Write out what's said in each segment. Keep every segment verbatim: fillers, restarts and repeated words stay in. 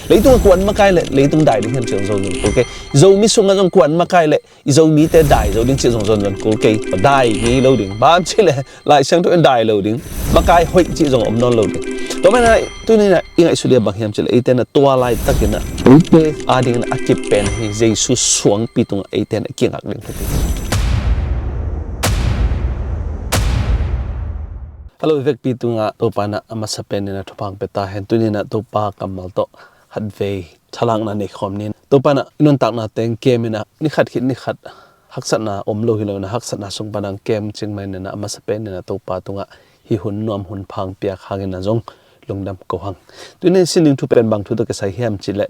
Leitung a kuan makai le leitung dai ding hiam cih zong zong kul kei. Zomi sungah zong kuan makai le i Zomite dai zo ding cih zong zong zong kul kei. Dai ngei lo ding. Bang hang cih le Lai Siangtho in dai lo ding. Makai hoih cih zong om nawn lo ding. Tua manin ah tuni in ah i ngaihsut ding bang hiam cih le eite in ah tua laitakin ah eite adingin a kip pen hi Jesu suangpi tungah eite in ah kingak ding hi. Hello, i vekpi tungah Topa in ah a masa penin ah thupha hong pia ta hen. Tuni in ah Topa kammal tawh khatvei thalakna nei khawm ni. Topa in ah i nuntakna teng kem in ah ni khat khit ni khat haksatna om lo hi lo in ah haksatna sung pan hong kem cing mah in ah a masa penin ah Topa tungah hih hun nuam hun pha hong piak hangin ah zong lungdam ko hang. Tuni in sin ding thu pen bang thu tawh kisai hiam cih le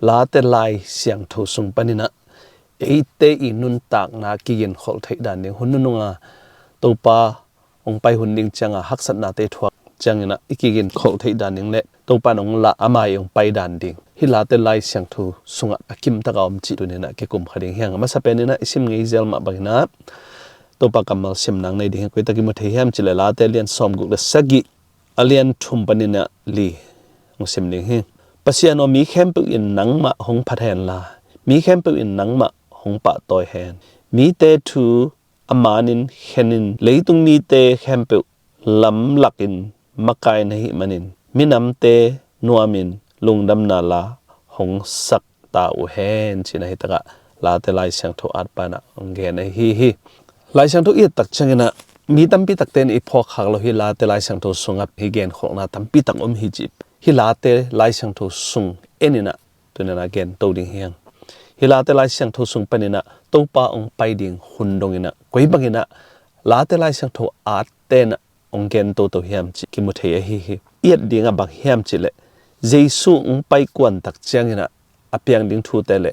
Late Lai Siangtho sung panin ah eite i nuntakna kiginkholh theih dan ding, hun nunung a Topa hong pai hun ding ciang a haksatnate thuak ciangin ah i kiginkholh theih dan ding le Topa in hong lah ama i hong pai dan ding hih Late Lai Siangtho sungah a kimtak a om cih tuni in ah kikum kha ding hi hang. A masa penin ah i sim ngei zel mah bangin ah Topa kammal sim nang nei ding hi. Koi tak i mu thei hiam cih le Late lian sawmguk le sagih, a lian thum panin ah li hong sim ding hi. Pasian aw, mi khempeuh in nangmah hong phat hen la, mi khempeuh in nangmah hong pahtawi hen. Mite thu a manin khenin leitung mite khempeuh lamlakin makai na hih manin minamte nuamin lungdamna la hong sak ta uh hen, ci-in ah hih takah Late Lai Siangtho atpa in ah hong gen ahi hi. Lai Siangtho i et tak ciangin ah mi tampi takte in i phawk khak lo hi. Late Lai Siangtho sungah hih genkholhna tampi tak om hi cih hih Late Lai Siangtho sung en in ah tuni in ah gen to ding hi hang. Hih Late Lai Siangtho sung panin ah Topa hong pai ding hun dongin ah koi bangin ah Late Lai Siangtho atte in ah hong gen toto hiam cih kimu thei ahi hi. I et ding ah bang hiam cih le Jesu hong pai kuan tak ciangin ah a piang ding thute le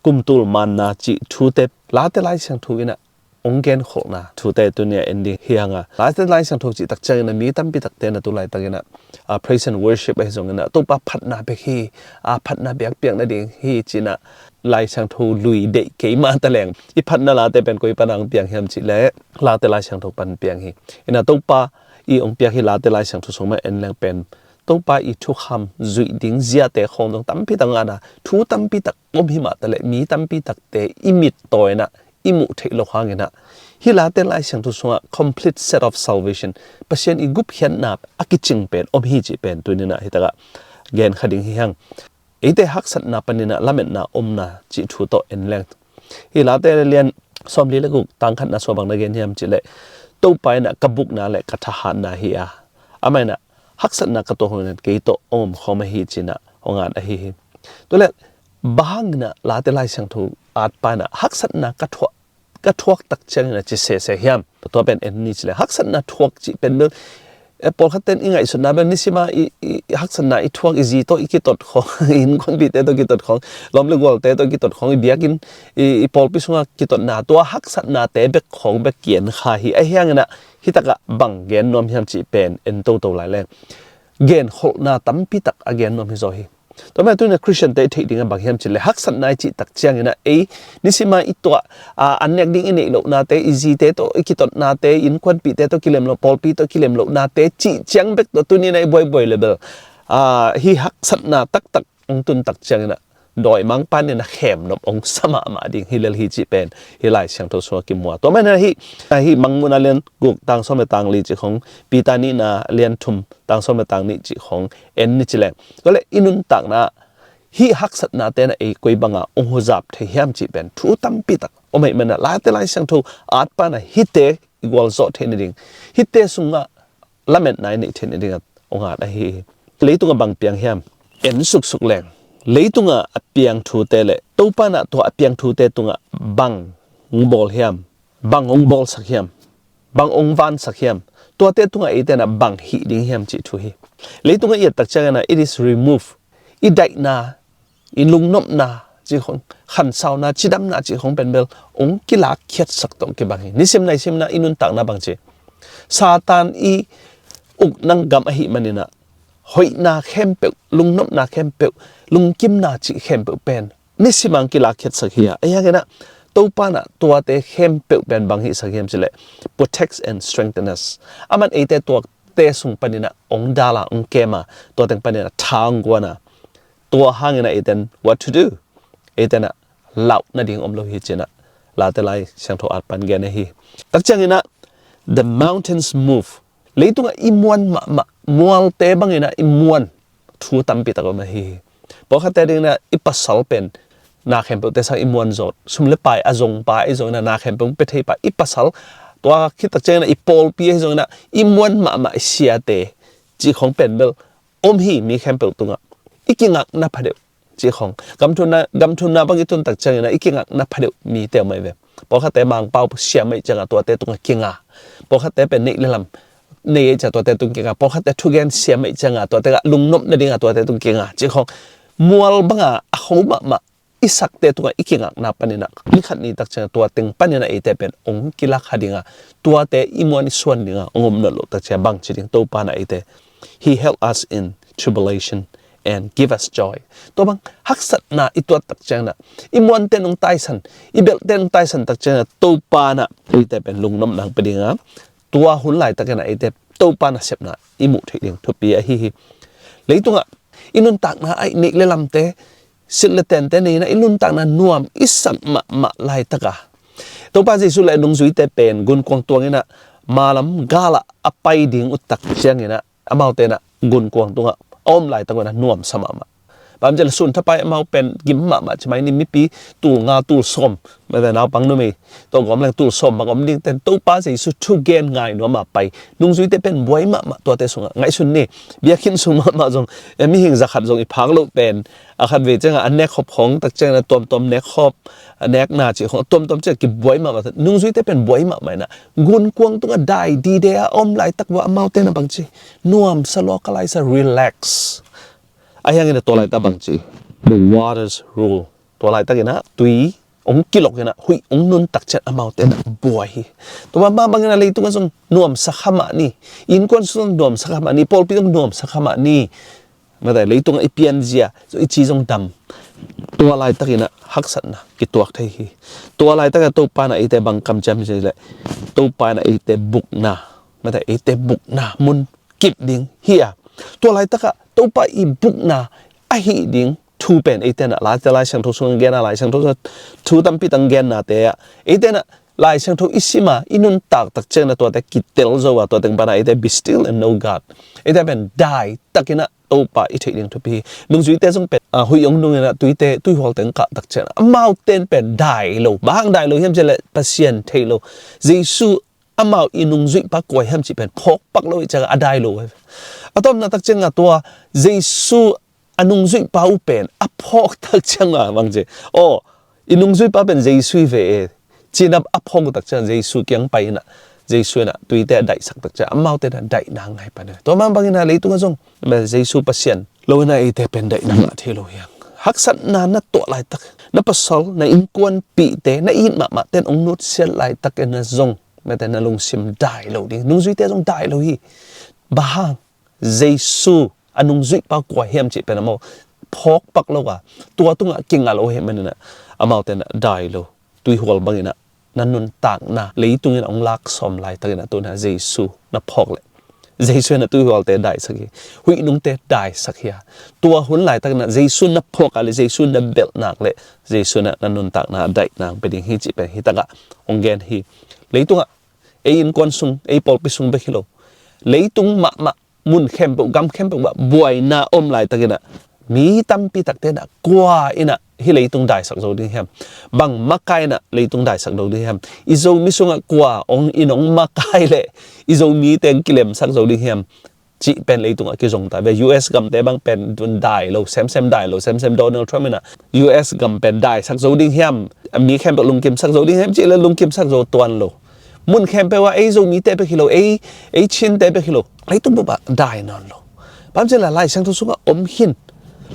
kum tul manna cih thute Late Lai Siangtho in ah hong genkholhna thute tuni a en ding hi hang a. Late Lai Siangtho cih tak ciangin ah mi tampi takte in ah tu laitakin ah, ah, praise and worship ahi zongin ah Topa phatna bek hi, ah, phatna biakpiakna ding hi ci-in ah Lai Siangtho lui deih kei mah ta leng i phatna late pen koi pan hong piang hiam cih le Late Lai Siangtho pan piang hi. In ah Topa i hong piak hih Late Lai Siangtho sung mah en leng pen Topa i thukham zuih ding ziate khawng zong tampi tak ngan a, thu tampi tak om hi mah ta le mi tampi takte i mit tawi in ah i muh theih loh hangin ah hih Late Lai Siangtho sungah complete set of salvation, Pasian i gupkhiatna a kicing pen om hi cih pen tuni in ah hih takah gen kha ding hi hang. Eite haksatna panin ah lametna omna cih thu tawh en leng hih Late lian sawmli le guk tang khatna sungah bang na gen hiam cih le Topa in ah ka bukna le ka thahatna hi a, amah in ah haksatna ka tuak hun in ah kei tawh hong omkhawm ahi ci-in ah hong at ahi hi. Tua le bang hangin ah Late Lai Siangtho atpa in ah haksatna ka thuak ka thuak tak ciangin ah ci sese hiam? Tua pen en ni ci le haksatna thuak cih pen bel, eh, pawlkhat ten i ngaihsutna bel nisim a i, i, i haksatna i thuak, i zi tawh i kitot khawng, i innkuanpihte tawh kitot khawng, lawm le gualte tawh kitot khawng, i biakinn, i, i pawlpi sungah kitotna, tua haksatnate bek khawng bek kian kha hi. Ahi hangin ah hih takah bang gen nuam hiam cih pen en toto lai leng genkholhna tampi tak a gen nuam hi zaw hi. Tua mah tuni a Khristiante i theih ding a bang hiam cih le haksatna i cih tak ciangin ah ei nisim a i tuah, a, an nek ding i neih lohnate, i zite tawh i kitotnate, i innkuanpihte tawh kilem loh, pawlpi tawh kilem lohnate cih ciang bek tawh tuni in ah i buaibuai le bel, a, hih haksatna taktak hong tun tak ciangin ah dawimangpa in ah khemnop hong sa mahmah ding hi lel hi cih pen hih Lai Siangtho sungah kimu a. Tua mah in ah hih, hih Mangmuhna lian guk tang sawm le tang li cih khawng, Peter nihna lian thum tang sawm le tang nih cih khawng en ni ci leng, tua le i nuntakna hih haksatnate in ah ei koi banga hong huzap thei hiam cih pen thu tampi tak om ahih manin ah Late Lai Siangtho atpa in ah hihte i gualzawh theih nading, hihte sungah lametna i neih theih nading ah hong at ahi hi. Leitungah bang piang hiam? En suksuk leng leitungah a piang thute le Topa in ah tua a piang thute tungah bang hong bawl hiam? Bang hong bawlsak hiam? Bang hong vansak hiam? Tuate tungah eite in ah bang hih ding hiam cih thu hi. Leitungah i et tak ciangin ah it is remove. I daihna, i lungnopna cih khawng, khansauna, cidamna cih khawng pen bel hong kilakkhiatsak tawh kibang hi. Nisim naisim in ah i nuntakna bang ci, Satan i ukna gam ahih manin ah hoihna khempeuh, lungnopna khempeuh, lungkimna cih khempeuh pen nisim a hong kilakkhiatsak hi a. Ahi hangin ah Topa in ah tuate khempeuh pen bang hihsak hiam cih leh protects and strengthens us. Aman eite tuate sung panin ah hong dal a, hong kem a, tua teng panin ah tha hong guan a, Tua hangin ah eiten what to do, eiten ah lauh nading om lo hi ci-in ah Late Lai Siangtho at pan gen ahi. Tak ciangin ah the mountains move. Leitungah i muan mahmah, mualte bangin ah i muan thu tampi tak om ahi hi. Pawlkhatte dingin ah i pasal pen na khempeuhte sang i muan zawh, sum le pai a zong pa ahi zongin ah, na khempeuh pia thei pa i pasal, tua khit tak ciangin ah i pawlpi ahi zongin ah i muan mahmah i siate cih khawng pen bel om hi. Mi khempeuh tungah i kingakna phadeuh cih khawng, gamthumna, gamthumna bang i tun tak ciangin ah i kingakna phadeuh mite om ahi ve. Pawlkhatte Mangpau siam ahih ciangah tuate tungah kinga, pawlkhatte pen neih le lam nei ahih ciangah tuate tung kinga, pawlkhatte thugen siam ahih ciangah tuate ah lungnop nadingah tuate tung kinga cih khawng, mual banga a kho mahmah i sakte tungah i kingakna panin ah ni khat ni tak ciangah tua teng panin ah eite pen hong kilakha dingah, tuate i muan i suan dingah hong om nawn loh tak ciangah bang ci ding? Topa in ah eite, He help us in tribulation and give us joy. Tua bang haksatna i tuat tak ciangin ah, i muante nong taisan, i belhte nong taisan tak ciangin ah, Topa in ah eite pen lungnopna hong pia dingah, tua hun laitakin ah eite Topa nasepna i muh theih ding thupi ahi hi. Leitungah i nuntakna ah i neih le lamte, silh le tente nei-in ah i nuntakna nuam i sak mahmah laitak ah, Topa Jesuh le a nungzuite pen gunkuang tuangin ah maalam galah a pai ding uh tak ciangin ah, amaute in ah gunkuang tungah a om laitak un ah nuamsa mahmah. Bang hang hiam cih leh sun thapai amau pen gim mahmah ci mai ni, mipi tul nga tul sawm, mate naupang numei tawh gawm leng tul sawm bang om ding ten Topa Jesuh thugen ngai nuam a pai. Nungzuite pen buai mahmah tuate sungah, ngaihsun ni, biakinn sung mahmah zong, eh, mihing zakhat zong i phak loh pen, a khat vei ciangah a nek khop khawng tak ciangin ah tuamtuam nek khop, a nekna cih khawng tuamtuam ciangah kibuai mahmah. Nungzuite pen buai mahmah in ah gunkuang tungah dai dide a om laitak uh ah amaute in ah bang ci, nuamsa, lawka laisa, relax. Ahi hangin ah tua laitak bang ci, the waters roar. Tua laitakin ah tui hong kilok in ah huih hong nun tak ciang amaute in ah buai hi. Tua mah bangin ah leitungah zong nuamsa kha mah ni. Innkuan sung zong nuamsa kha mah ni. Pawlpi zong nuamsa kha mah ni. Mate leitungah i pianzia, i ci zong dam. Tua laitakin ah haksatna kituak thei hi. Tua laitakah Topa in ah eite bang kamciam hi leh, Topa in ah eite bukna, mate eite bukna mun kip ding hi a, tua laitakah Topa i bukna ahih ding thu pen eite in ah Late Lai Siangtho sung hong gen a, Lai Siangtho sung thu tampi tak hong gennate ah eite in ah Lai Siangtho i sim a, i nuntak tak ciangin ah tuate kitel zo a, tua teng pan ah eite be still and know God. Eite pen dai takin ah Topa i theih ding thupi hi. Nungzuite zong pen, ah, huih hong nung in ah tuite, tuihualte hong kah tak ciangin ah amaute pen dai lo. Bang hang dai lo hiam cih leh Pasian thei lo. Jesuh amau i nungzuihpa kua hiam cih pen phawk pak lo ahih ciangah a dai lo. A tawpna tak ciangah tua Jesuh a nungzuihpa uh pen a phawk tak ciangah bang ci, aw, i nungzuihpa pen Jesuh hi ve e, ci-in ah a phawk uh tak ciangah Jesuh kiang pai in ah, Jesuh in ah tuite a daihsak tak ciangah amaute in ah daihna ngai pan hi. Tua mah bangin ah leitungah zong Jesuh Pasian lo in ah eite pen daihna ngah thei lo hi hang. Haksatna na tuah laitak, na pasal, na innkuanpihte, na it mahmahte in hong nutsiat laitakin ah zong, mate, na lungsim dai lo ding. Nungzuite zong dai lo hi. Bang hang? Jesuh a nungzuihpa kua hiam cih pen amau phawk pak lo a, tua tungah kinga lo ahih manin ah amaute in ah dai lo. Tuihual bangin ah na nuntakna leitung in ah hong lak sawm laitakin ah tu-in ah Jesuh na phawk leh, Jesuh in ah tuihualte daisak hi, huihnungte daisak hi a, tua hun laitakin ah Jesuh na phawk a leh, Jesuh na belh nak leh, Jesuh in ah na nuntakna a daihna hong pia ding hi cih pen hi takah hong gen hi. Leitungah ei innkuan sung, ei pawlpi sung bek hi lo, leitung mahmah, mun khempeuh, gam khempeuh ah buaina om laitakin ah mi tampi takte in ah kua in ah hih leitung daisak zo ding hiam? Bang makai in ah leitung daisak zo ding hiam? I Zomi sungah kua hong in hong makai leh i Zomite hong kilemsak zo ding hiam? Cih pen leitungah kizong ta ve. U S gamte bang pen dai lo semsem, dai lo semsem. Donald Trump in ah U S gam pen daisak zo ding hiam, mi khempeuh lungkimsak zo ding hiam cih leh lungkimsak zo tuan lo. Mun khempeuh ah ei Zomite bek hi lo, ei, ei Chinte bek hi lo, leitung bup ah dai nawn lo. Bang hang hiam cih leh Lai Siangtho sungah om hi in.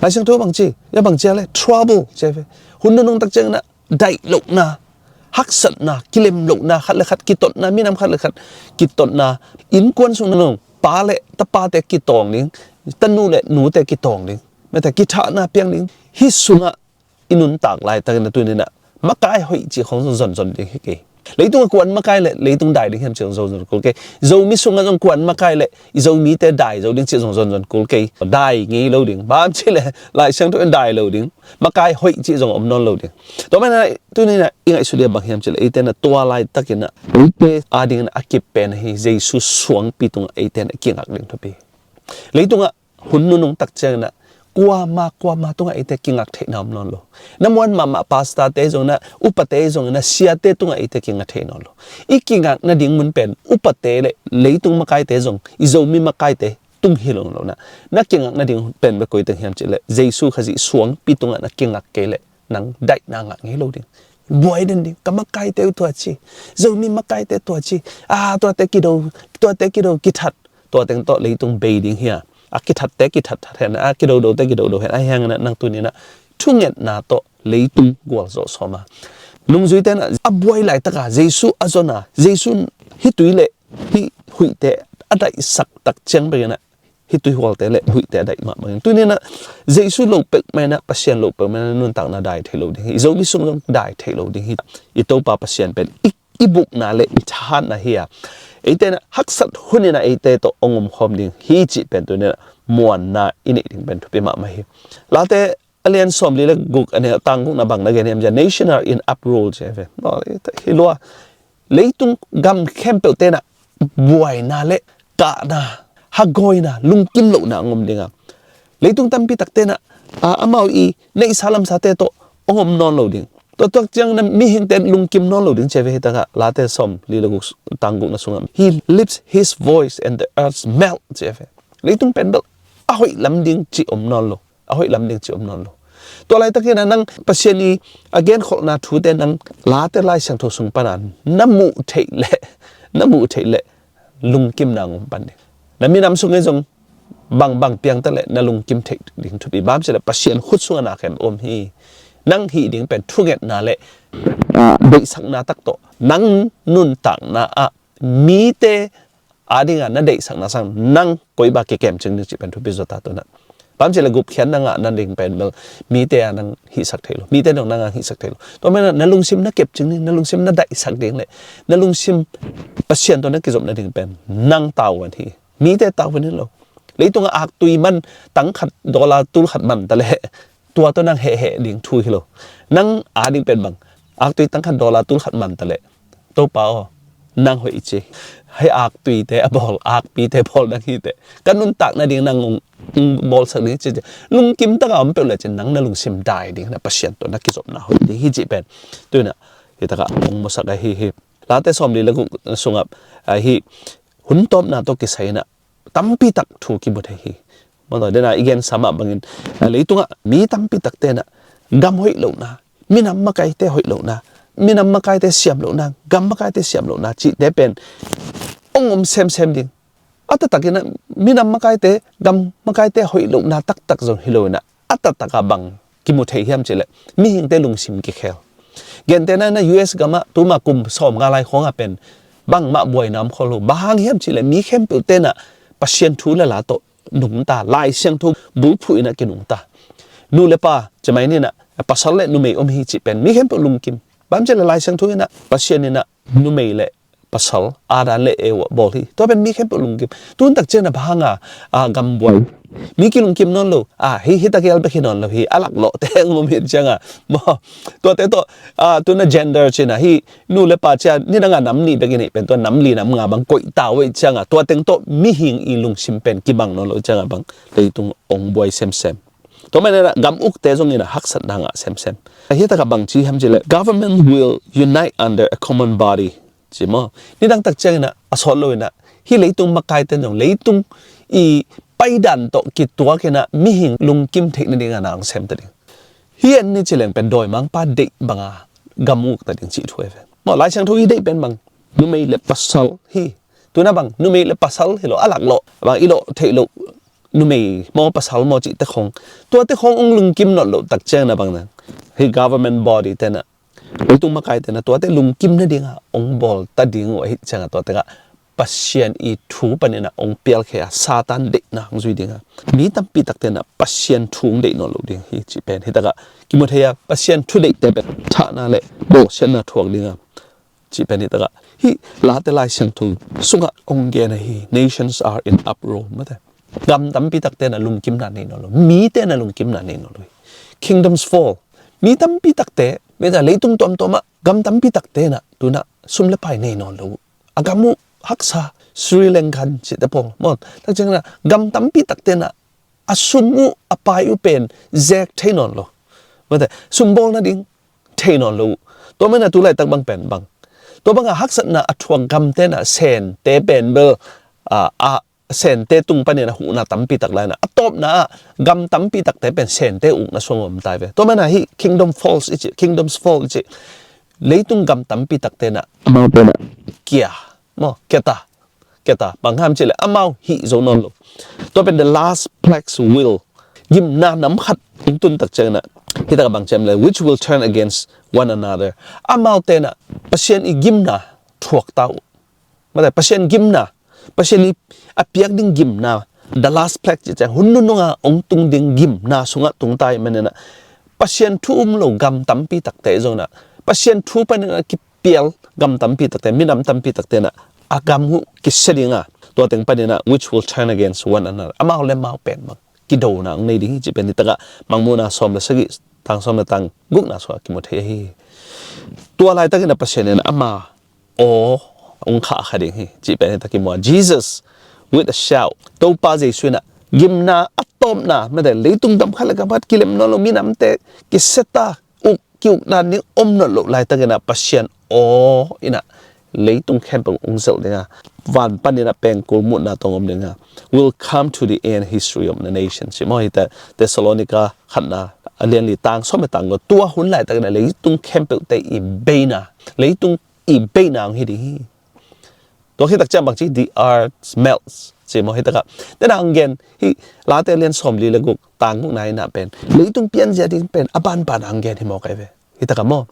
Lai Siangtho bang ci, ya bang ci a leh trouble ci ve. Hun nunung tak ciangin ah daih lohna, haksatna, kilem lohna, khat le khat kitotna, minam khat le khat kitotna, innkuan sung nunung pa le tapate kitawng ding, tanu le nute kitawng ding, mate, kithahna piang ding. Hih sungah i nuntak laitakin ah tu-in ah makai hoih cih khawng zonzon ding hi kei. Leitungah kuan makai le leitung dai ding hiam cih zong zonzon kul kei. Zomi sungah zong kuan makai le i Zomite dai zo ding cih zong zonzon kul kei. Dai ngei lo ding. Bang hang cih le Lai Siangtho in dai lo ding. Makai hoih cih zong om nawn lo ding. Tua manin ah tuni-in ah i ngaihsut ding bang hiam cih le eite in ah tua laitakin ah eite adingin a kip pen ahi Jesu suangpi tungah eite in ah kingak ding thupi. Leitungah hun nunung tak ciangin ah kuama kuama tungah eite kingak theihna om nawn lo. Na muan mahmah pastorte zongin ah, upate zongin ah, siate tungah eite kingak thei nawn lo. I kingak nading mun pen upate le leitung makaite zong, i Zomi makaite tung hi lo nawn lo. Na kingak nading pen bek koi teng hiam cih le Jesu Khazih suangpi tungah na kingak kei le nang daihna ngah ngei lo ding. Buai den ding, ka makaite uh tua ci, Zomi makaite tua ci, a tuate kido, tuate kido kithat, tua teng tawh leitung bei ding hi a. A kithatte kithat hen, a kidodote kidodo hen, a hiangin ah nang tuni-in ah thungetna tawh leitung gualzawh sawm a. Nungzuite in ah a buai laitaka Jesu a zon a, Jesu in hih tui le hih huihte a daihsak tak ciang bekin ah hih tuihualte le huihte a daih mah bangin tuni-in ah Jesu lo peuhmah in ah, Pasian lo peuhmah in ah nuntakna dai thei lo ding hi. I Zomi sung zong dai thei lo ding hi. I Topa Pasian pen i, i bukna le i thahatna hi a, eite in ah haksat hunin ah eite tawh hong omkhawm ding hi cih pen tuni-in ah muanna i neih ding pen thupi mahmah hi. Late a lian sawmli le guk, a neu tang gukna bang na gen hiam cih leh, "Nations are in uproar," ci hi ve. Hi lua, leitung gam khempeuhte in ah buaina le kahna, hagawina, lungkim lohna hong om ding a. Leitung tampi takte in ah, a, amau i neihsa lamsate tawh hong om nawn lo ding. Tua tak ciangin ah mihingte lungkim nawn lo ding ci hi ve. Hi takah Late sawmli le guk, tang gukna sungah, "He lifts his voice and the earth melt," ci hi ve. Leitung pen bel a hoih lam ding cih om nawn lo. A hoih lam ding cih om nawn lo. Tua laitakin ah nang Pasian i a genkholhna thute nang Late Lai Siangtho sung pan a na muh theih leh, na muh theih leh lungkimna hong om pan ding. Na minam sungah zong bangbang piang ta leh na lungkim theih ding thupi. Bang hang cih leh Pasian khut sungah na khem om hi. Nang hih ding pen thungetna le, ah, deihsakna tak tawh nang nuntakna ah mite adingin na deihsakna sang nang koi bang kikemcing ding cih pen thupi zaw ta. Tua in ah bang hang cih leh gupkhiatna ngah nading pen bel mite a nang hihsak thei lo, mite dong nang a hihsak thei lo. Tua manin ah na lungsim na kepcing ding, na lungsim na daihsak ding le na lungsim Pasian tawh na kizop nading pen nang tavuan hi. Mite tavuan hi lo. Leitungah aktui man tang khat, dollar tul khat man ta leh tua tawh nang hehheh ding thu hi lo. Nang ading pen bang, aktui tang khat, dollar tul khat man ta leh, "Topa aw, nang hoih ci. Hih aktuite a bawl, akpite bawl nang hi teh, ka nuntak nading nang hong, hong bawlsak ding hi," ci, ci. Lungkim taka om peuh lecin nang na lungsim dai ding, na Pasian tawh na kizopna hoih ding hi cih pen tu-in ah hi takah hong musak ahi hi. Late sawmli le guk sungah, ah, hih hun tawpna tawh kisai-in ah tampi tak thu kimu thei hi. Mawtaw dena i gensa mah bangin, ah, leitungah mi tampi takte in ah gam hoih lohna, minam makaite hoih lohna, minam makaite siam lohna, gam makaite siam lohna cihte pen hong om semsem ding. A taktakin ah minam makaite, gam makaite hoih lohna taktak zong hi lo-in ah, a taktak ah bang kimu thei hiam cih leh mihingte lungsim kikhel. Gentehna in ah U S gamah tuma kum sawmnga lai khawngah pen bangmah buaina om khol lo. Bang hang hiam cih leh mi khempeuhte in ah Pasian thu le la tawh nungta, Lai Siangtho bulphuh in ah kinungta. Nu le pa, ci mai ni in ah, pasal le numei om hi cih pen mi khempeuh lungkim. Bang hang cih leh Lai Siangtho in ah Pasian in ah numei le pasal, Adam le Eva bawl hi. Tua pen mi khempeuh lungkim. Tun tak ciangin ah bang hang a, a, gam buai, mi kilungkim nawn lo. A, hih, hih tak hial bek hi nawn lo hi. A laklawhte hong om hi ciangin ah, maw, tuate tawh, a, tu-in ah gender ci-in ah, hih nu le pa ci-a nidang a nam nih bek i neih pen tua nam li nam nga bang koih ta uh ahih ciangin ah, tua teng tawh mihing i lungsim pen kibang nawn lo ciangin ah bang leitung hong buai semsem. Tua manin ah gam ukte zong in ah haksatna ngah semsem. Hih takah bang ci hiam cih leh, "Government will unite under a common body," ci maw. Nidang tak ciangin ah a sawt lo-in ah hih leitung makaite zong leitung i paidan tawh kituakin ah mihing lungkim theih nadingin ah na hong sem ta ding. Hih en ni ci leng pen dawimangpa deih banga gam uk ta ding cih thu hi ve. Maw, Lai Siangtho i deih pen bang, numei le pasal hi. Tu-in ah bang, numei le pasal hi lo, a laklawh, bang i lawh theih loh numei maw, pasal maw cihte khawng, tuate khawng hong lungkim nawn loh tak ciangin ah bang, nang hih government body te in ah, leitung makaite in ah tuate lungkim nadingin ah hong bawl ta ding uh ahih ciangin ah, tua tengah Pasian i thu panin ah hong pialkhia Satan deihna hong zui dingin ah, mi tampi takte in ah Pasian thu hong deih nawn lo ding hi cih pen hi takah kimu thei a. Pasian thu deihte pen thahna le bawlsiatna thuak dingin ah cih pen hi takah, hih Late Lai Siangtho sungah hong gen ahi, nations are in uproar, mate. Gam tampi takte na lungkimna nei nawn lo, mite na lungkimna nei nawn lo hi. Kingdoms fall. Mi tampi takte, mate, leitung tuamtuamah gam tampi takte na tunah sum le pai nei nawn lo uh. A gam uh haksa, Sri Lankan cihte pawl maw, tak ciangin ah gam tampi takte na a sum uh a pai uh pen zek thei nawn lo, mate, sumbawl nading thei nawn lo uh. Tua manin ah tu laitak bang pen bang, tua bangah haksatna a thuak gamte na Sente pen bel, a, a Sente tung panin a huhna tampi tak lai na, a tawpna ah gam tampi takte pen Sente ukna sung om tai ve. Tua manin ah hih kingdom falls i cih, kingdoms fall i cih, leitung gam tampi takte na amau pen ah kia maw, kia ta, kia ta, bang hiam cih leh amau hih zo nawn lo. Tua pen the last plagues will, gimna nam khat hong tun tak ciangin ah, hi takah bang ci hiam leh, which will turn against one another. Amaute na Pasian i gimna thuak ta uh, mate, Pasian gimna, Pasian i a piak ding gimna, the last plague cih ciang hun nunung a hong tung ding gimna sungah tung ta ahih manin ah, Pasian thu um lo gam tampi takte zong na, Pasian thu panin a kipial gam tampi takte, minam tampi takte na a gam uh kisia ding a, tua teng panin ah, which will turn against one another. Amau le amau pen bang kidona hong nei ding hi cih pen hi takah Mangmuhna sawm le sagih, tang sawm le tang gukna sungah kimu thei ahi hi. Tua laitakin ah Pasian in ama aw hong khahkhia ding hi cih pen hi tak kimu a, Jesus with a shout. Topa Jesu in ah gimna a tawpna, mate, leitung gam khat le gam khat kilem nawn lo, minamte kisia ta, uk, ki-ukna ding om nawn loh laitakin ah Pasian aw in ah leitung khempeuh hong zelh ding a, van panin ah pengkul muhna tawh hong om ding a, will come to the end history of the nation, ci maw, hi ta, Thessalonica khatna a lian li tang sawm le tang guk. Tua hun laitakin ah leitung khempeuhte i beina, leitung i beina hong hi ding hi. Tua khit tak ciang bang ci, the earth melts, ci maw, hi takah. Tena hong gen, hih Late lian sawm li le guk, tang gukna in ah pen leitung pianzia ding pen a banban hong gen hi mawk ai ve. Hi takah maw.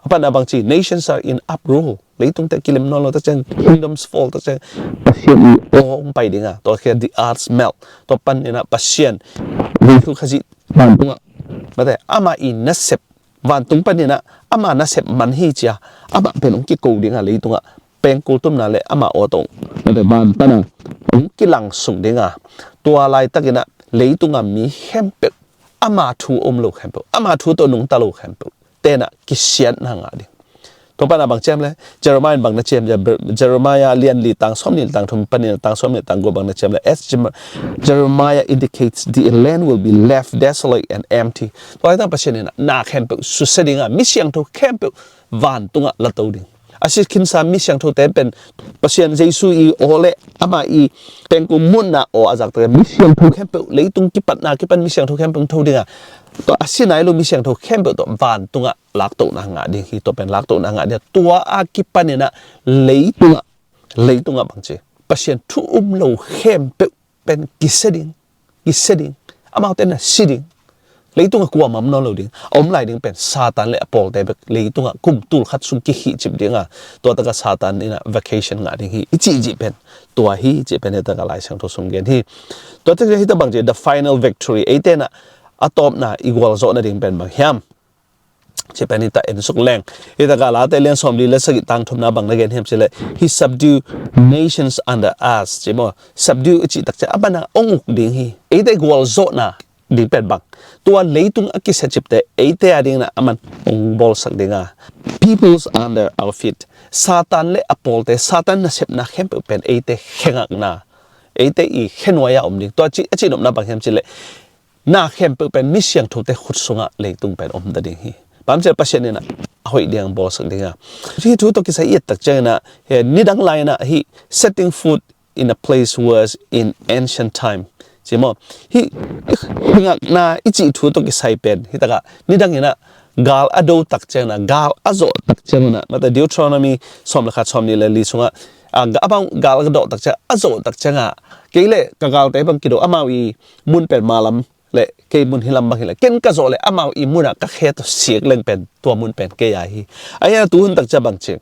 A panna bang ci, nations are in uproar. Leitungte kilem nawn lo tak ciang, kingdoms fall tak ciang, Pasian i aw hong pai ding a, tua khit the earth melt. Tua panin ah Pasian, Jesu Khazih vantungah, mate, ama i nasep, vantung panin ah ama nasep man hi ci a, amah pen hong kiko ding a, leitungah pengkul tumna le ama aw tawh, mate, van pan a hong kilangsuk ding a, tua laitakin ah leitung a mi khempeuh, ama thu om lo khempeuh, ama thu tawh nungta lo khempeuh, tena kisiatna ngah ding. Tua panna bang ci hiam leh, Jeremiah in bang na ci hiam, Jer-, Jeremiah lian li tang sawm nih le tang thum panin ah tang sawm nih le tang guk bang na ci hiam leh, as Jer-, Jeremiah indicates, the land will be left desolate and empty. Tua laitang Pasian in ah na khempeuh susia ding a, mi siangtho khempeuh vantungah la to ding. A si khinsa mi siangthote pen Pasian Jesu i aw le ama i pengkul muhna aw a zak tak ciang mi siangtho khempeuh, leitung kipatna kipan mi siangtho khempeuh hong tho ding a, tua a si nai lo mi siangtho khempeuh tawh vantungah laktohna ngah ding hi. Tua pen laktohna ngah ding a, tua a kipanin ah leitungah, leitungah bang ci, Pasian thu um lo khempeuh pen kisia ding, kisia ding, amaute na si ding. Leitungah kuamah om nawn lo ding. A om lai ding pen Satan le a pawlte bek leitungah kum tul khat sung kikhihcip ding a, tua takah Satan in ah vacation ngah ding hi i cih cih pen, tua hi cih pen hi takah Lai Siangtho sung gen hi. Tua takah hi ta bang ci, the final victory, eite na a tawpna i gualzawhna ding pen bang hiam? Ci pen hi ta en suk leng. Hi takah Late lian sawm li le sagih tang thumna bang na gen hiam ci leh, he subdue nations under us, ci maw. Subdue i cih tak ciang a banah hong uk ding hi. Eite gualzawhna ding pen bang, tua leitung a kisiacipte eite a dingin ah aman hong bawlsak ding a, peoples under our feet. Satan le a pawlte, Satan nasepna khempeuh pen eite khe ngakna, eite i khe nuai-a om ding. Tua ci, a cihnopna bang hiam ci leh, na khempeuh pen mi siangthote khut sungah leitung pen om ta ding hi. Bang hiam ci leh Pasian in ah a hoih ding a bawlsak ding a. Hih thu tawh kisai i et tak ciangin ah, he, nidang lai-in ah hih setting foot in a place worse in ancient time, ci maw. Hih, hih khe ngakna i cih thu tawh kisai pen hi takah nidangin ah gal a do tak ciangin ah, gal a zawh tak ciangin ah, mate, Deuteronomy sawm le khat, sawm nih le li sungah, a, ga-, amau gal a dawh tak ciang, a zawh tak ciangah, kei le ka galte bang kido, amau i mun pen ma lam le kei mun hi lam bang hi leh, ken ka zawh leh amau i munah ka khe tawh sik leng pen tua mun pen kei a hi. A hi a, tuhun tak ciang bang ci,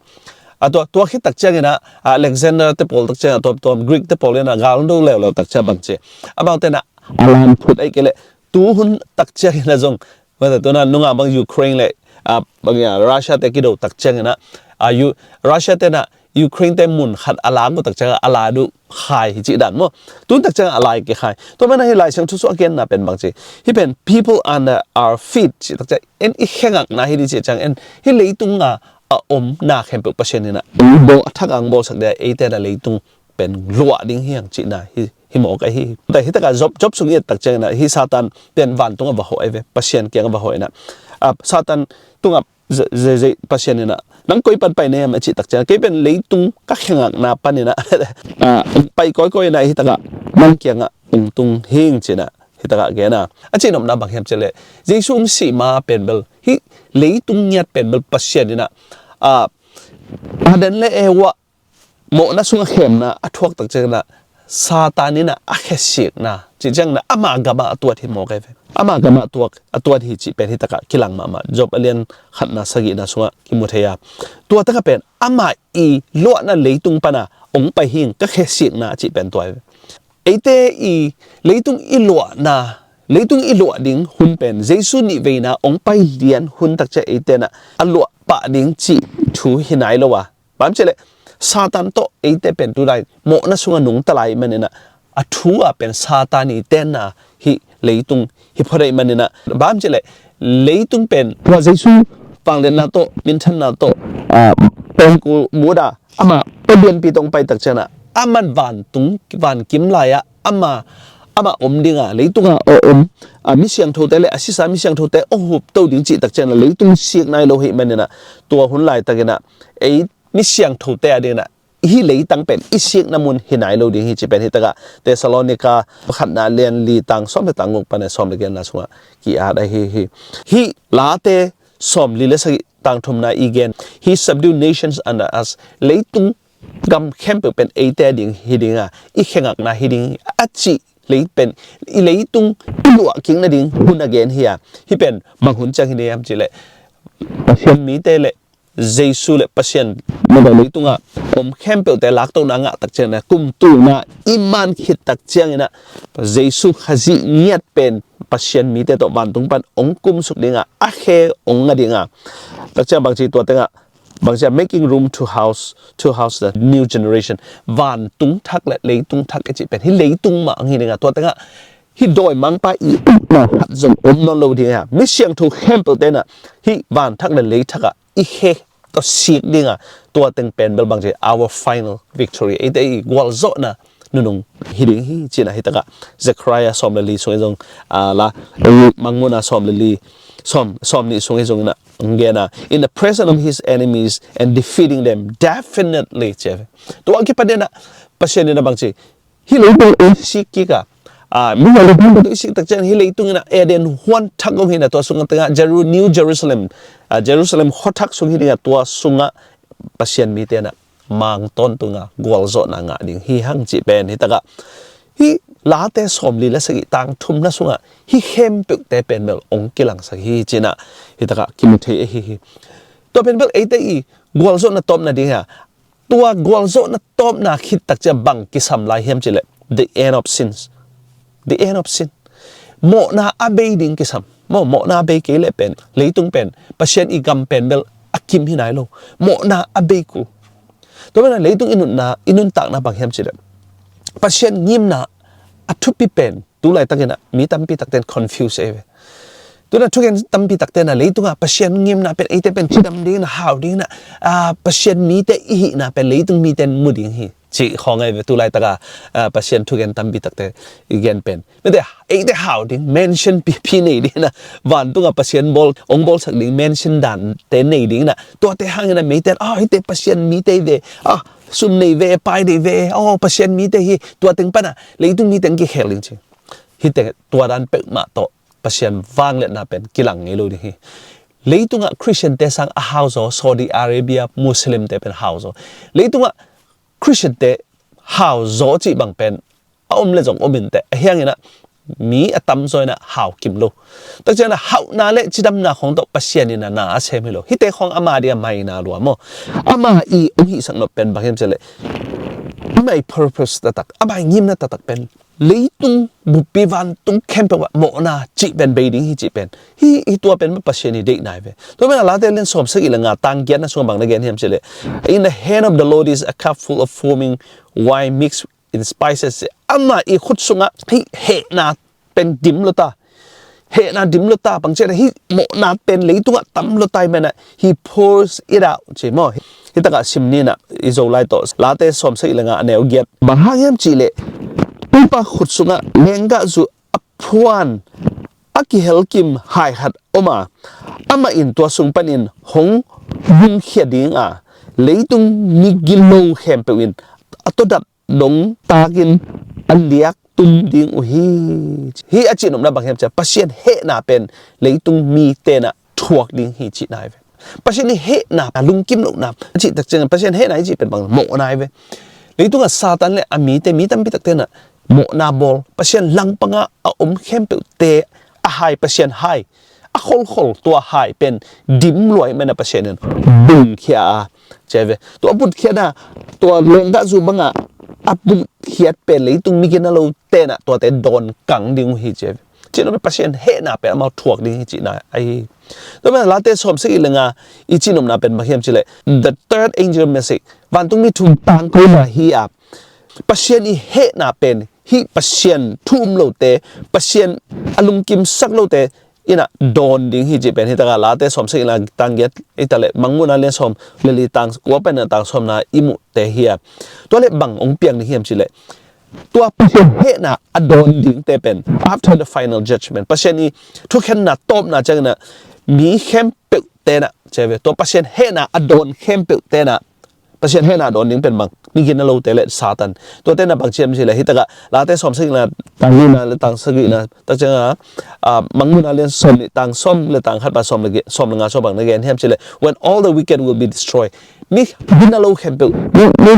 a, tua, tua khit tak ciangin ah, a, Alexander te pawl tak ciangin ah, tua, tua Greek te pawl in ah gal do leuleu tak ciang bang ci, amaute in ah a lan phut ahih kei leh, tuhun tak ciangin ah zong, mate, tuna nungah bang Ukraine le, a, bang, a, Russia te kido tak ciangin ah, a, U-, Russia tenah Ukraine te mun khat a lak uh tak ciangah a la duh khai hi cih dan maw. Tun tak ciangah a lai kikhai. Tua mana hi Lai Siangtho sung a genna pen bang ci. Hi pen people under our feet cih tak ciang en i khe ngakna hi ding cih ciang en hi leitung a a omna khempeuh Pasian inah ei bawl a thak ang bawlsak dia eite na leitung pen luah ding hi ang cihna hi, hi mawk ahi hi. Tua hi takah Job, Job sung i et tak ciang inah hi Satan pen vantung a va hawh ai ve. Pasian kiang a va hawh inah, a, Satan tungah ze-, ze-, ze-, Pasian inah nang koi pan pai na hiam a cih tak ciang kei pen leitung ka khe ngakna pan inah, a, pai kawikawi inah hi takah nang kiangah tung tung hing cinah hi takah gena. A cihnopna bang hiam cileh Jesu hong sih ma pen bel hi leitung ngiat pen bel Pasian inah, a, Adam le Eva mawhna sungah khemna a thuak tak ciang inah Satan inah a khesikna cih ciang inah ama gamah a tuat hi mawk ai ve. Ama gamah tuak, a tuat hi cih pen hi takah kilang mahmah. Job a lian khatna sagihna sungah kimu thei a. Tua takah pen ama i luahna leitung pana hong pai hing ka khesikna cih pen tua ai ve. Eite i leitung i luahna, leitung i luah ding hun pen Jesu nih veina hong pai lian hun tak ciang eite na a luah pah ding cih thu hi nai lo a. Bang cileh Satan tawh eite pen tulai mawhna sungah nungta lai maninah a thu a pen Satan i tenna hi leitung hi phodeih maninah bang cileh leitung pen tua Jesu vangliatna tawh minthanna tawh, a, pengkul muda ama palianpi tawh hong pai tak cianah aman vantung vankim lai-ah ama, ama om dinga leitunga a om, a, mi siangthote le a sisa mi siangthote hong hupto ding cih tak cianah leitung sik nai lo hi maninah tua hun laitakinah ei mi siangthote a dinah hih leitang pen i sikna mun hi nai lo ding hi ci pen hi takah Thessalonika khatna lian li tang sawm le tang guk pan a sawm le giatna sungah ki-at ahi hi. Hih Late sawm li le sagih tang thumna i gen hi subdue nations under us, leitung gam khempeuh pen eite ding hi dinga i khengakna hi ding a cih lei pen i leitung i luah kik nading hun a gen hi a. Hih pen bang hun ciang hi ni hiam cileh Pasian mite le Jesu le Pasian mite leitungah om khempeuhte laktokna ngah tak cianah kumtulna i man khit tak cianginah Jesu Khazih ngiat pen Pasian mite tawh vantung pan hong kumsuk dinga a khe hong nga dinga tak ciang bangci tua tengah bangci a making room to house, to house the new generation. Vantung thak le leitung thak i cih pen hi leitung mah ang hi dinga tua tengah hi dawimangpa i upna khat zong om nawn lo dinga mi siangtho khempeuh tenah hi vanthak le leithakah i khe tawh sik dinga tua teng pen bel bangci our final victory eite i gualzawhna nunung hi ding hi cinah hi takah Zechariah sawm le li sung i zong, a, la mangmuna sawm le li sawm, sawm nih sung i zong inah nggena in the presence of his enemies and defeating them definitely ci a ve. Tua kipan inah Pasian inah bangci hi leitung i sik kik a, a, mi hua leitung i sik tak cian hi leitung inah Eden huan thak gong hinah tua sungah tengah Jeru-, New Jerusalem, a, Jerusalem khuathak sung hi dingah tua sungah Pasian mite inah mang tawntunga gualzawhna ngah ding hi hang cih pen hi takah hi Late sawm li le sagih tang thumna sungah hi khempeuhte pen bel hong kilangsak hi cinah hi takah kimu thei ahi hi. Tua pen bel eite i gualzawhna tawpna ding hi a tua gualzawhna tawpna khit tak ciah bang kisam lai hiam cileh the end of sins. The end of sin. Mawhna a bei ding kisam. Maw, mawhna a bei kei leh pen leitung pen Pasian i gam pen bel a kim hi nai lo. Mawhna a bei kul. Tua bena leitung i nunna, i nuntakna bang hiam cileh Pasian ngimna a thupi pen tu laitakinah mi tampi takten confuse ei ve. Tuna thugen tampi takten a leitungah Pasian ngimna pen eite pen cidam dingin a hau dingin a Pasian mite i hihna pen leitung miten mu ding hi cih khawng ei ve. Tu laitaka Pasian thugen tampi takte i gen pen mite eite hau ding mansion pipi nei dingin a vantungah Pasian bawl ong bawlsak ding mansion dante nei dingin a tuate hangin a meite a eite Pasian mite i ve a sum nei ve pai nei ve aw Pasian mite hi tua teng pana leitung mite ang kikhel ding ci. Hite tua dan peuhmah tawh Pasian vangliatna pen kilang ngei lo ding hi. Leitungah Christian te sang a hauzaw Saudi Arabia Muslim te pen hauzaw. Leitungah Christian te hauzaw cih bang pen a om le zong om inteh a hianginah mi a tamzaw inah hau kim lo. Takcianah hauhna le cidamna khawng tawh Pasian inah na a sem hi lo. Hite khawng ama ding a maina lua maw? Ama i ong hihsak nop pen bang hiam cialeh ama i purpose taktak ama i ngimna taktak pen Leitung buppi vantung khempeuh ah mawhna cih pen bei ding hi cih pen, hi, hi tua pen Pasian i deihna hi ve. Tua pen a Late lian sawmsagih le nga tang giatna sungah bang na gen hiam cih leh, "In the hand of the Lord is a cup full of foaming wine mixed in spices." Amah i khut sungah hih hehna pen dim lo ta, hehna dim lo ta, bang ci a, hih mawhna pen leitungah tam lo ta, hi mah na, "He pours it out," ci maw. Hih takah sim ni na, i Zolai tawh Late sawmsagih le nga a neu giat. Bang hang hiam cih leh, Topa khut sungah lenggahzu a phuan a kihelkim hai khat om a, amah in tua sung panin hong bungkhia ding a, leitung migilo khempeuh in a tawdat dong takin a liak tum ding uh hi. Hih a cihnopna bang hiam cih leh, Pasian hehna pen leitung mite na thuak ding hi cihna hi ve. Pasian i hehna, a lungkim lohna a cih tak ciangin, Pasian hehna i cih pen bang, mawhna hi ve. Leitungah Satan le a mite, mi tampi takte na mawhna bawl, Pasian langpangah a om khempeuhte a hai, Pasian hai, a kholkhol tua hai pen dim lua hi mah na, Pasian in bungkhia a, ci a ve. Tua butkhiatna, tua lenggahzu bangah a butkhiat pen leitung migina lote na tuate dawn kang ding uh hi, ci a ve. Cihnopna, Pasian hehna pen amau thuak ding hi cihna ahi hi. Tua pen Late sawmsagih le nga i cihnopna pen bang hiam cih leh, the third angel message, vantungmi thum tangkona hi a, Pasian i hehna pen, hih Pasian thu um lote, Pasian a lungkimsak lote in a dawn ding hi cih pen, hih takah Late sawmsagih le nga tang giat, hih tak leh Mangmuhna lian sawm le li tang kua panin a tang sawmna i muhte hi a. Tua leh bang hong piang ding hiam cih leh, tua Pasian hehna a dawn dingte pen, after the final judgment, Pasian i thukhenna tawpna ciangin a, mi khempeuhte na, ci a ve, tua Pasian hehna a dawn khempeuhte na, Pasian hehna a dawn ding pen bang, migina lote le Satan. Tuate na bang ci hiam cih leh, hih takah Late sawmsagih le nga tang lina le tang sagihna tak ciangin a, ah, Mangmuhna lian sawm le tang sawm le tang khat pan sawm le gi-, sawm le nga sung bang na gen hiam cih leh, "When all the wicked will be destroyed." Migina lo khempeuh, mi, mi,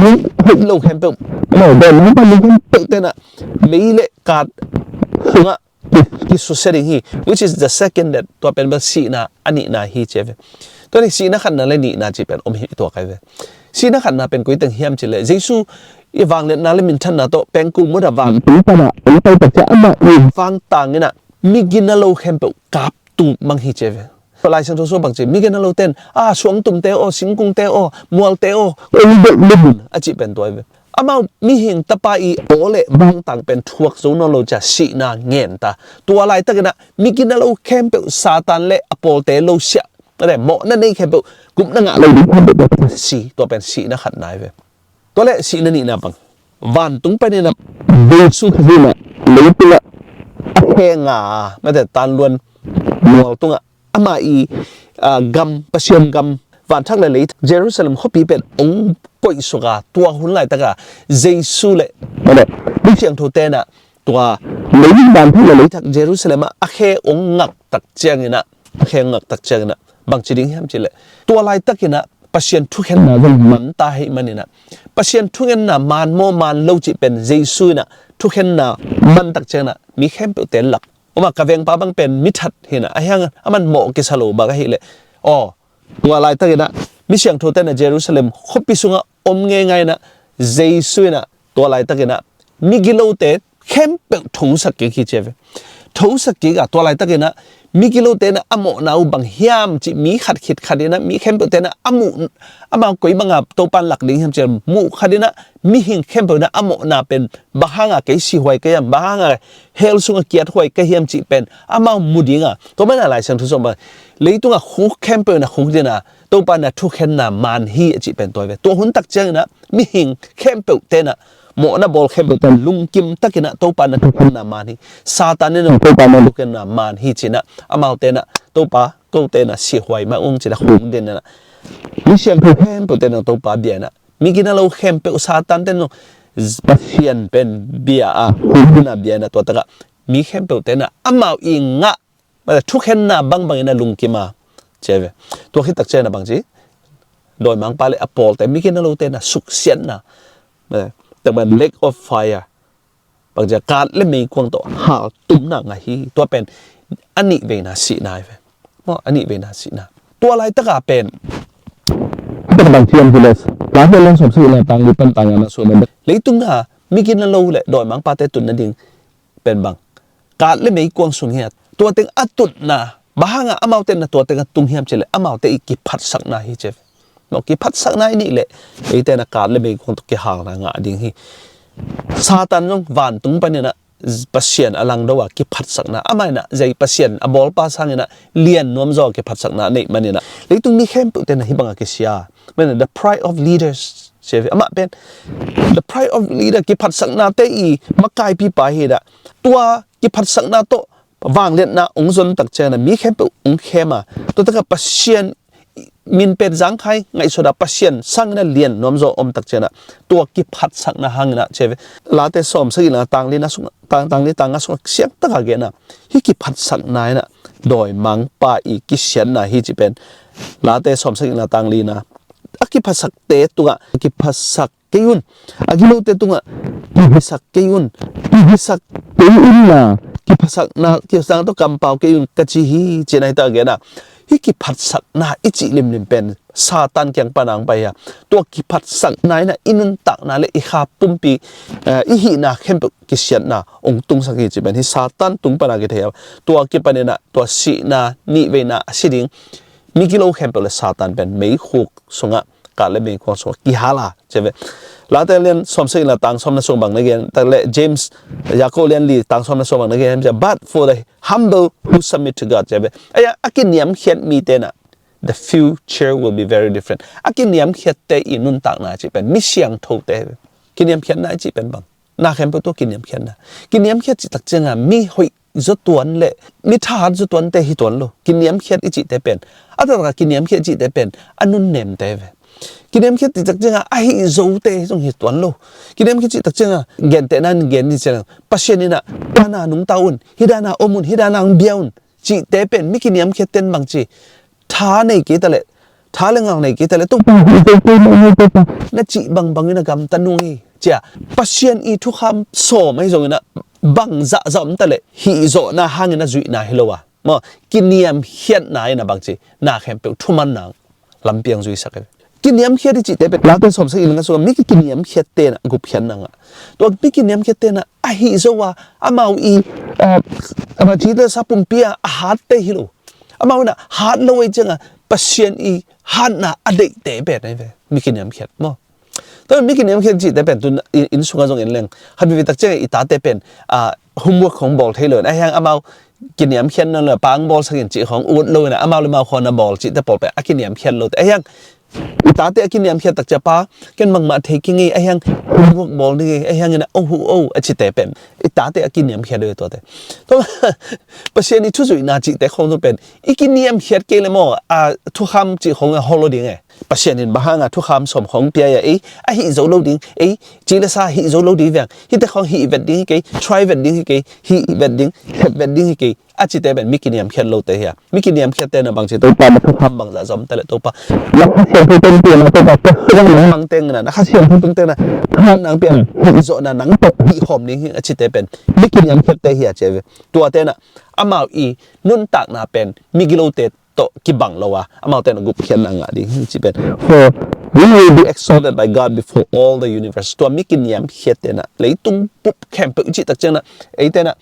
mi hoih lo khempeuh, no, dawn lo khempeuhte na mei le kat sungah ki, kisusia ding hi, which is the second death, tua pen bel sihna a nihna hi, ci a ve. Tua ni sihna khatna le nihna cih pen om hi tua kai ve. Sihna khatna pen koi teng hiam cih leh, Jesu i vangliatna le minthanna tawh pengkul muda vantung pana hong pai tak ciang amah i vangtang in a migina lo khempeuh kap tu mang hi, ci a ve. Tua Lai Siangtho sung bang ci, migina lote in, a, suangtumte aw, singkungte aw, mualte aw, ong bawlh le mun, a cih pen tua hi ve. Amau mihing tapa i aw le vangtang pen thuak zo nawn lo cia sihna ngen ta. Tua laitakin a migina lo khempeuh, Satan le a pawlte lo siah, mate, mawhna nei khempeuh, gupna ngah lo ding khempeuh tua si, tua pen sihna khatna hi ve. Tua le sihna nihna bang, vantung panin a Jesu Khazih in a leitungah a khe nga, mate, tanluan mual tungah ama i, ah, gam, Pasian gam, vanthak le leithak, Jerusalem khuapi pen ong koihsuk a, tua hun laitaka Jesu le, mate, mi siangthote in a tua lei, vanthak le leithak Jerusalem ah a khe ong ngak tak ciangin a, a khe ong ngak tak ciangin a, bang ci ding hiam cih leh, tua laitakin a Pasian thukhenna zong man ta hi manin a, Pasian thukhenna man maw man lo cih pen Jesu in a thukhenna man tak ciangin a mi khempeuhte lak. Oma, ka vengpa bang pen mi that hi in a, a hiang a man mawh kisa lo bang ahih leh, aw, tua laitakin a mi siangthote in a Jerusalem khuapi sungah om ngeingai in a, Jesu in a tua laitakin a migilote khempeuh thosak kik hi, ci a ve. Thosak kik a, tua laitakin a migilote in a a mawhna uh bang hiam cih mi khat khit khat in a mi khempeuhte in a a muh, amau koi banga Topa in lak ding hiam cih muh khat in a mihing khempeuh in a a mawhna pen bang hanga kei sihuai ka hiam, bang hanga hell sungah kiathuai ka hiam cih pen amau mu ding a. Tua manin a Lai Siangtho sung bang, leitungah khuk khempeuh in a khuk ding a, Topa in a thukhenna man hi a cih pen tua hi ve. Tua hun tak ciangin a mihing khempeuhte in a, mawhna bawl khempeuhte in a lungkim takin a Topa in a thukhenna man hi. Satan in a Topa in a thukhenna man hi ci in a, amaute in a Topa, kote in a sihuai mah ung ci in a khuk ding in a, mi siangtho khempeuhte in a Topa bia in a, migina lo khempeuh, Satan te in a Pasian pen bia a, khuk ding in a bia in a, tua takah mi khempeuhte in a amau i ngah, mate, thukhenna bangbang in a lungkim a, ci a ve. Tua khit tak ciangin a bang ci, dawimangpa le a pawlte, migina lote in a suksiatna, mate, tak ban lake of fire, bang ci a, kat le meikuang tawh haltumna ngah hi. Tua pen a nih veina sihna hi ve. Maw, a nih veina sihna. Tua laitaka pen, tak bang ci hiam cih leh, Late lian sawmsagih le nga tang li pan tang ngana sung a, leitunga Migina lo le dawimangpate tun nading pen bang, kat le meikuang sung hi a, tua teng a tutna, bang hanga amaute na tua teng a tung hiam cih leh amaute i kiphatsakna hi ci ve. Maw, kiphatsakna i neih leh eite na kat le meikuang tawh kihalna ngah ding hi. Satan zong vantung panin ah Pasian a langdo a kiphatsakna, amah in ah zei Pasian a bawlpa sangin ah lian nuam zaw a kiphatsakna a neih manin ah leitung mi khempeuhte na hih banga kisia. Manin ah the pride of leaders ci ve, amah pen the pride of leader, kiphatsaknate i makaipipa hi dah. Tua kiphatsakna tawh vangliatna hong zon tak ciangin ah mi khempeuh hong khem a, tua takah Pasian min pen zangkhai ngaihsut a, Pasian sangin ah lian nuam zaw om tak ciangin ah tua kiphatsakna hangin ah ci ve. Late sawm sagihna tang lina sung, tang, tang li tang nga sungah siangtaka gen a, hih kiphatsakna in ah dawimangpa i kisiatna hi cih pen Late sawm sagihna tang lina, a kiphatsakte tungah kiphatsak kei un. A gilote tungah kihisak kei un. Kihisak kei un la, kiphasakna, kiphasakna tawh kampau kei un ka ci hi, ci-in ah hita gen a. Hih kiphatsakna i cih limlim pen Satan kiang pana hong pai hi a. Tua kiphatsakna in ah i nuntakna le i kha pumpi, eh, i hihna khempeuh kisiatna hong tungsak hi cih pen hih Satan tung pana kithei a. Tua kipanin ah tua sihna, nihveina a si ding migilo khempeuh le Satan pen meikhuk sungah, kat le meikuang sungah kihal a ci ve. Late lian sawm sagihna tang sawmna sung bang na gen tak leh, James, Jakob lian li tang sawmna sung bang na gen, "But for the humble who submit to God," ci ve. Ahi a, a kiniamkhiat mite na, the future will be very different. A kiniamkhiatte i nuntakna cih pen mi siangthote kiniamkhiatna i cih pen bang, na khempeuh tua kiniamkhiatna. Kiniamkhiat cih tak cianga mi hoih zaw tuan le mi thahat zaw tuante hi tuan lo. Kiniamkhiat i cihte pen, a taktak a kiniamkhiat i cihte pen a nunnemte ve. Kiniamkhiat cih tak cianga a hih zote zong hi tuan lo. Kiniamkhiat cih tak cianga gentehna in gen ni ciang, Pasian in ah, "Dana nungta un, hih dana om un, hih dana hong bia un," cihte pen mi kiniamkhiatte in bang ci, tha nei kei ta leh, tha le ngal nei kei ta leh, Topa, hih zo kei mah, hih Topa, na cih bangbangin a gamta nung hi, ci a. Pasian i thukham sawm ahi zongin ah bang zahzah om ta leh hih zawhna hangin a zuihna hi lo a, maw, kiniamkhiatna in ah bang ci, na khempeuh thuman nang lampiang zuisak hi. Kiniamkhiat i cihte pen Late sawm sagih le nga sungah mi kiniamkhiatte na gupkhiatna ngah. Tua mi kiniamkhiatte na a hih zo a, amau i, eh, amau ci le sa pumpi a a hatte hi lo. Amau in ah hat lo ahih cianga Pasian i hatna a deihte pen ahi ve, mi kiniamkhiat maw. Tua mi kiniamkhiat cihte pen tun inn, inn sungah zong en leng, khat veivei tak ciangin i tate pen, ah, homework hong bawl thei lo in, ahi hang amau kiniamkhiat nawn lo, pa hong bawlsak in cih khawng ut lo in ah, amau le amau khawng na bawl cihte pawl pen a kiniamkhiat lote. Ahi hang i tate a kiniamkhiat tak ciang, "Pa, ken bangmah thei kei ing ei, ahi hang homework bawl ding ei, ahi hangin ah, oh, oh, oh," a cite pen i tate a kiniamkhiat lo tuate. Tua Pasian i thuzuihna cihte khawng tu pen i kiniamkhiat kei le maw, a thukham cih khawng a hol lo ding e. Pasian in bang hanga thukham sawm khawng pia a, ei, a hih zo lo ding, ei, ci le sa hih zo lo ding veng, hihte khawng hih vet ding hi kei, try vet ding hi kei, hih vet ding, het vet ding hi kei, a cite pen mi kiniamkhiat lote hi a. Mi kiniamkhiatte na bang ci, Topa, na thukham bang zah zom ta leh, Topa, na Kha Siangtho teng pia na, Topa, ka sung nang mang teng na, na Kha Siangtho teng teng na, khan nang pia, hih zawhna nang tawh hih khawm ding hi, a cite pen mi kiniamkhiatte hi a ci ve. Tuate na amau i nuntakna pen migilote tawh kibang lo a, amaute na gupkhiatna ngah ding hi ci pen. For we will be exalted by God before all the universe. Tua mi kiniamkhiatte na leitung bup khempeuh i cih tak ciang na, eite na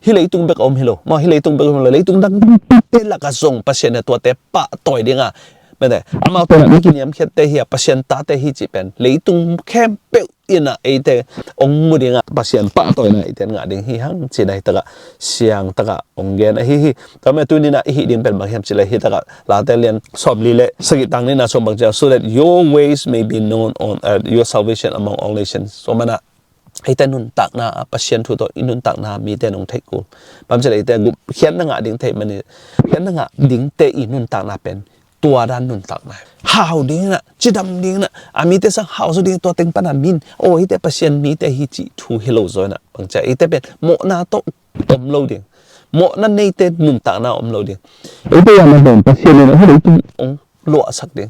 hih leitung bek a om hi lo. Maw, hih leitung bek a om hi lo. Leitung dang dangte lakah zong Pasian na tuate pahtawi ding a, mete, amaute na mi kiniamkhiatte hi a, Pasian tate hi cih pen leitung khempeuh in ah eite hong mu ding a, Pasian pahtawina eite in ngah ding hi hang ci-in ah hih takah siang takah hong gen ahi hi. Tua mah tuni-in ah i hih ding pen bang hiam cih leh, hih takah Late lian sawmli le sagih tang nihna sung bang ci a, "So that your ways may be known on earth, your salvation among all nations." Tua manin ah eite nuntakna ah Pasian thu tawh i nuntakna mite in hong theih kul. Bang hiam cih leh eite gupkhiatna ngah dingte, mani gupkhiatna ngah dingte i nuntakna pen tua dan nuntakna hi. Hau ding in ah, cidam ding in ah, a mite sang hau zaw ding, tua teng pan a min, aw, hihte Pasian mite hi cih thu hi lo zaw in ah, bang ci a, eite pen mawhna tawh om lo ding. Mawhna neite nuntakna om lo ding. Eite a na pen Pasian in ah hih leitung hong luahsak ding.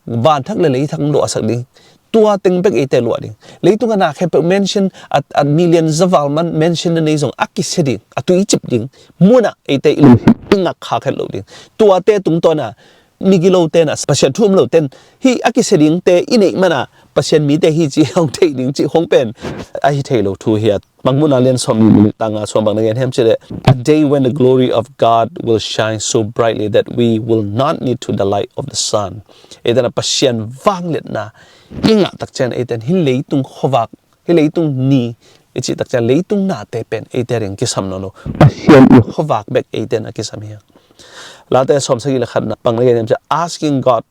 Vanthak le leithak hong luahsak ding. Tua teng bek eite luah ding. Leitung a na khempeuh mansion, a, a million zaval man mansion na nei zong a kisia ding, a tuicip ding. Mun ah eite i lungsim i ngak khak het lo ding. Tuate tungtawn a migilote in ah, Pasian thu um lote in hih a kisia dingte i neih man ah Pasian mite hi cih hong theih ding cih hong pen ahi thei lo thu hi a. Mangmuhna lian sawm nih, minit tanga sawm bang na gen hiam cih leh, "A day when the glory of God will shine so brightly that we will not need to the light of the sun." Eite in ah Pasian vangliatna i ngah tak ciang eite in hih leitung khuavak, hih leitung ni i cih tak ciang leitung nate pen eite ading kisam nawn lo. Pasian i khuavak bek eite in a kisam hi hang. Late sawmsagih le khatna bang na gen hiam cih leh, "Asking God,"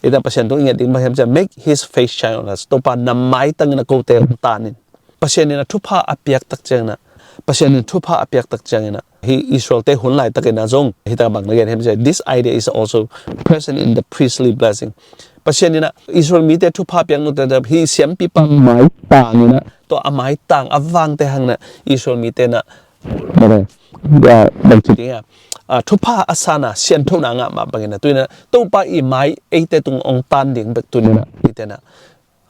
eite in Pasian tung i nget ding bang hiam cih leh, "make his face shine on us." Topa na maitang in ah kote hong tan in. Pasian in ah thupha a piak tak ciang in ah, Pasian in thupha a piak tak ciang in ah, hih Israel-te hun laitak in ah zong hih tak bang na gen hiam cih leh, this idea is also present in the priestly blessing. Pasian in ah Israel mite thupha piak nungta, hih siampipa maitang in ah, tua a maitang a vangte hang in ah Israel mite in ah, bang ci ding a, ah, thupha a san a sianthona ngah mah bang in ah, tu in ah Topa i mai eite tung hong tan ding bek tu in ah eite in ah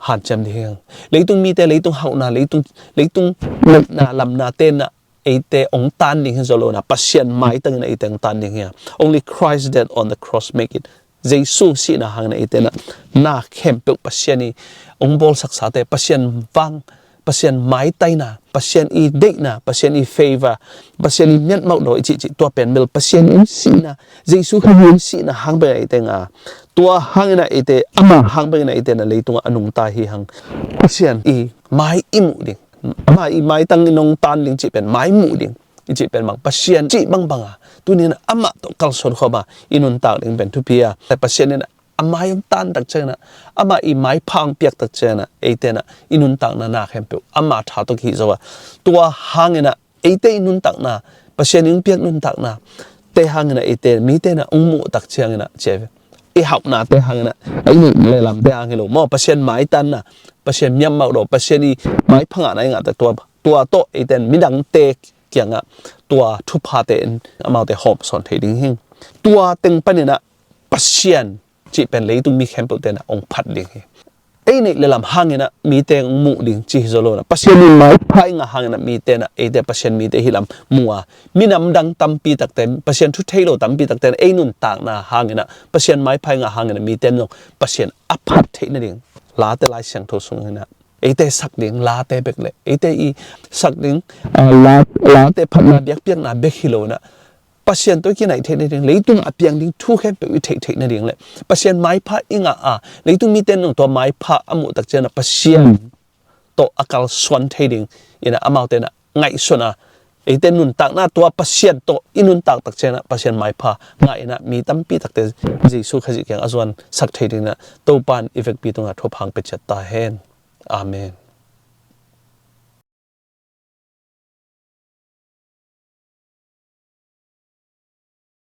hanciam ding hi hang. Leitung mite, leitung hauhna, leitung, leitung neihna lamnate in ah eite hong tan ding hi zaw lo in ah, Pasian maitang in ah eite hong tan ding hi a. Only Christ dead on the cross make it. Jesu sihna hang in ah eite in ah na khempeuh Pasian i hong bawlsaksate, Pasian vang, Pasian maitaina, Pasian i deihna, Pasian i favor, Pasian i miatmauh daw i cihcih tua pen bel Pasian in sihna, Jesu Khazih in sihna hang bek in ah eite ngah a. Tua hang in ah eite, ama hang bek in ah eite in ah leitungah a nungta hi hang. Pasian i mai i muh ding, ama i maitang in hong tan ding cih pen mai muh ding i cih pen bang, Pasian cih bangbang a, tuni in ah amah tawh kalsuan khawm a i nuntak ding pen thupi a. Pasian in ah a mai hong tan tak ciang in ah, ama i maipha hong piak tak ciang in ah, eite in ah i nuntakna na khempeuh ama tha tawh kihi zo a. Tua hang in ah eite i nuntakna, Pasian i hong piak nuntakna te hang in ah eite, mite in ah hong muh tak ciang in ah, ci a ve, i hauhnate hang in ah, i neih le lamte hang hi lo maw, Pasian maitanna, Pasian miatmauh daw, Pasian i maipha ngahna i ngah tak, tua, tua tawh eite in midangte kiangah tua thuphate in amaute hawmsawn thei ding hi. Tua teng pan in ah Pasian cih pen leitung mi khempeuhte in ah hong phat ding hi. Ei neih le lam hang in ah mite hong muh ding cih hi zaw lo in ah, Pasian in maipha i ngah hang in ah mite in ah eite Pasian mite hi lam mu a, minam dang tampi takte, Pasian thu thei lo tampi takte in ah ei nuntakna hang in ah, Pasian maipha i ngah hang in ah mite in zong Pasian a phat theih nading Late Lai Siangtho sung in ah eite sak ding late bek le eite i sak ding, ah, la, late phatna biakpiakna bek hi lo in ah, Pasian tawh i kinaih theih nading, leitung a piang ding thu khempeuh i theih theih nading le Pasian maipha i ngah a, leitung mite in zong tua maipha a muh tak ciang in ah Pasian tawh a kalsuan thei ding in ah amaute in ah ngaihsun a, eite nuntakna tua Pasian tawh i nuntak tak ciang in ah Pasian maipha ngah in ah mi tampi takte Jesu Khazih kiang a zuansak thei ding in ah Topa in i vekpi tungah thupha hong pia ciat ta hen. Amen.